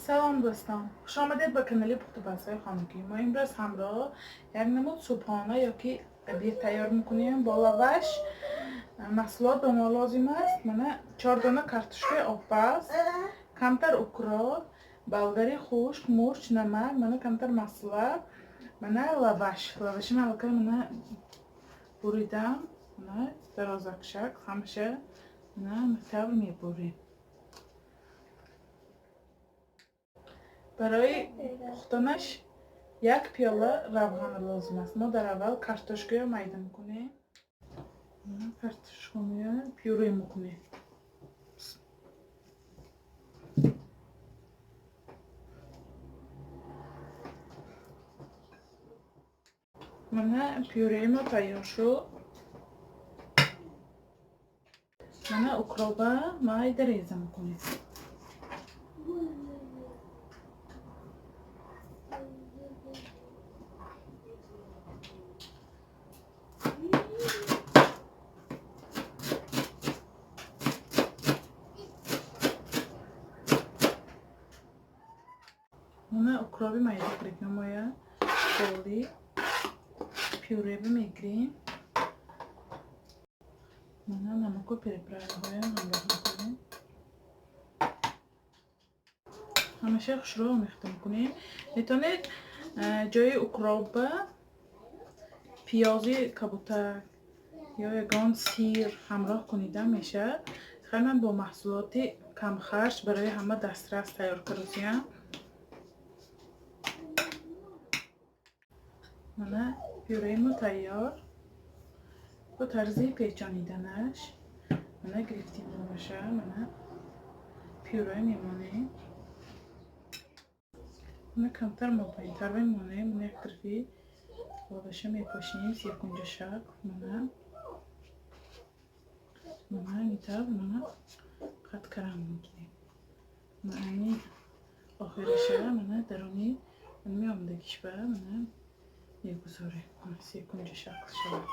Салом, дӯстон, хушомадед ба канали Пухтупазҳои хонагӣ. Мо имрӯз ҳамроҳ як намуд субҳона ёки обед тайёр мекунем бо лаваш. Маҳсулот ба мо лозим аст: мана, чор дона картошкаи обпаз, камтар укроп, болгари хушк, мурч, намак, мана, камтар масла, мана, лаваш. Лаваши ман аллакай, мана, буридам, мана, дарозак шакл. Ҳамаша, мана, тавр мебурем. Барои пухтанаш як пиёла равған лозим аст. Мо дар аввал картошкаро майда мекунем, картошкаро пюре мекунем. Мана, пюреи мо тайёр шуд. Мана, укроба майда реза мекунем. Мана, укроби майда кардагимоя боли пюреби мегирем. Мана, намаку приправаҳоям ҳамроҳ мекунем. Ҳамаша хушрӯ омехта мекунем. Метавонед ҷои укроба пиёзи кабутак ё ягон сир ҳамроҳ кунида мешавад. Хай, ман бо маҳсулоти камхарҷ барои ҳама дастрас тайёр кардусиям. Мана, пюреи мо тайёр. Бо тарзи печониданаш: мана, гирифтем лаваша, мана, пюре мемонем, мана, камтар мобайнтар мемонем, мана, як тарафи лаваша мепошем секунҷа шакл. Мана, мана, ин тавр, мана, қат карам мегирем. Мана, охириша, мана, даруни меомадагишба, мана, мегузорем, секунҷа шакл шавад.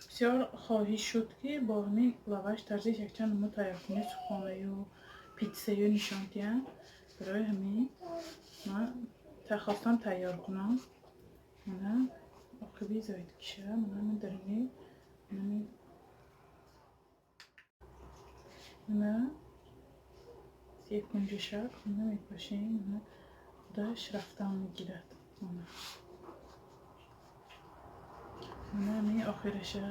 Бисёр хоҳиш шуд, ки бо ҳамин лаваш тарзи якчанд намуд тайёркунии субҳонаю питсаю нишон диҳам. Барои ҳамин ман хостам тайёр кунам. Мана, оқиби зоидкиша, мана, даруни, мана, секунҷа шакл, мана, мепошем. Мана, худаш рафтан мегирад. Мана, мана, ҳамин охираша,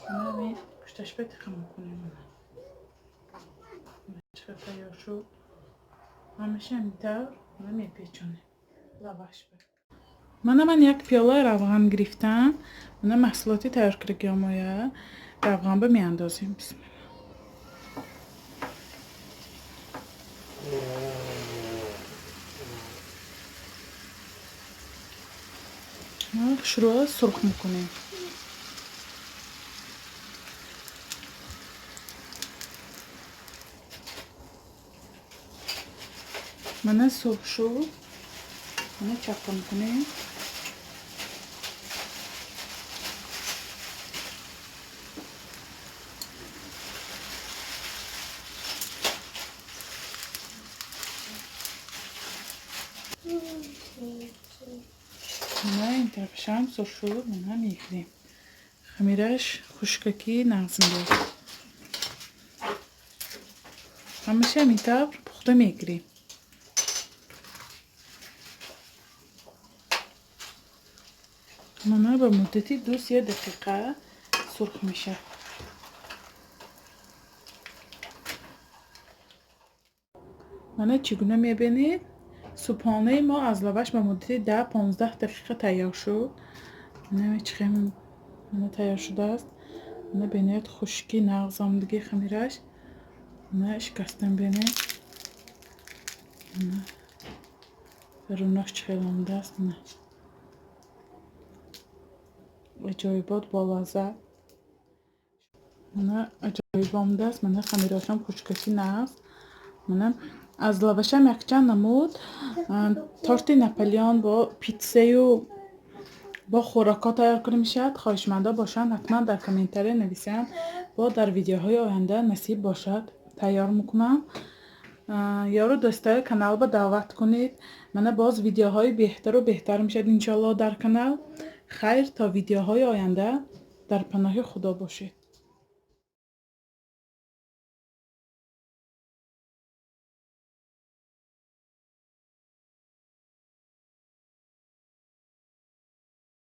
мана, ҳамин пушташба тиқа мекунем. Мана, чӣ тайёр шуд. Ҳамаша ҳамин тавр, мана, мепечонем лавашба. Мана, ман як пиёла равған гирифтам. Мана, маҳсулоти тайёр кардагиомоя равғанба меандозем. Бисмилла. Хушрӯ сурх мекунем. Мана, сурх шуд. Мана, чаппа мекунем. Мана, ин тарафашам сурх шуд. Мана, мегирем. Хамираш хушкакӣ нағз меёбад. Ҳамаша ҳамин тавр пухта мегирем. Мана, ба муддати 2-се дақиқа сурх мешавад. Мана, чӣ гуна мебинед, субҳонаи мо аз лаваш ба муддати 10-15 дақиқа тайёр шуд. Мана, чӣ хел, мана, тайёр шудааст. Мана, бениҳоят хушкӣ нағз омадагӣ хамираш. Мана, шикастан бинед, мана, дарунаш чӣ хел омадааст. Мана, аҷоибот, болаззат. Мана, аҷоиб омадааст. Мана, хамирошам хушкакӣ нағз. Мана, аз лавашам якчанд намуд торти Наполеон бо питсаю Бо хӯрокҳо тайёр кунӣ мешавад. Хоҳишмандо бошанд, ҳатман дар комментария нависанд. Бо дар видеоҳои оянда, насиб бошад, тайёр мекунам. Ёру дӯстои каналба даъват кунед. Мана, боз видеоҳои беҳтару беҳтар мешавад, иншоалло, дар канал. Хайр, то видеоҳои оянда дар паноҳи Худо бошед.